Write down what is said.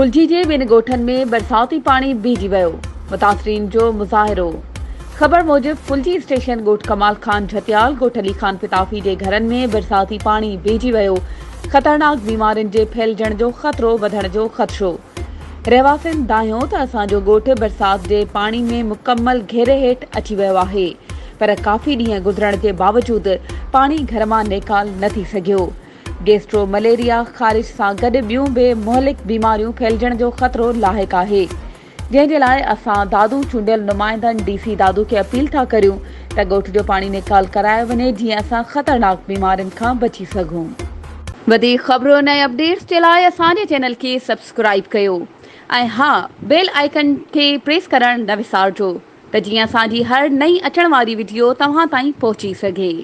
ڦلجي جي ٻن ڳوٺن ۾ برساتي پاڻي بيهجي ويو، متاثرين جو مظاهرو. خبر موجب ڦلجي اسٽيشن ڳوٺ ڪمال خان جهتيال، ڳوٺ علي خان پتافي جي گهرن ۾ برساتي پاڻي بيهجي ويو، خطرناڪ بيمارين جي ڦهلجڻ جو خطرو وڌڻ جو خدشو. رهواسين دانهيو ته اسان جو ڳوٺ برسات جي پاڻي ۾ مڪمل گهيري هيٺ اچي ويو آهي پر ڪافي ڏينهن گذرڻ جي باوجود پاڻي گهر مان نيڪال نه ٿي سگهيو. گيسٽرو، مليريا، خارش سان گڏ ٻيون به مهلڪ بيماريون ڦهلجڻ جو خطرو لاحق آهي جنهن جي لاء اسان دادو چونڊيل نمائندن ڊي سي دادو کي اپيل ٿا ڪريون ته ڳوٺ جو پاڻي نيڪال ڪرايو وڃي جيئن اسان خطرناڪ بيمارين کان بچي سگهون. وڌيڪ خبرن ۽ اپڊيٽس جي لاء اسان جي چينل کي سبسڪرائيب ڪيو ۽ ها بيل آئيڪن کي پريس ڪرڻ نه وسارجو ته جيئن اسان جي هر نئين اچڻ واري وڊيو توهان تائين پهچي سگهي.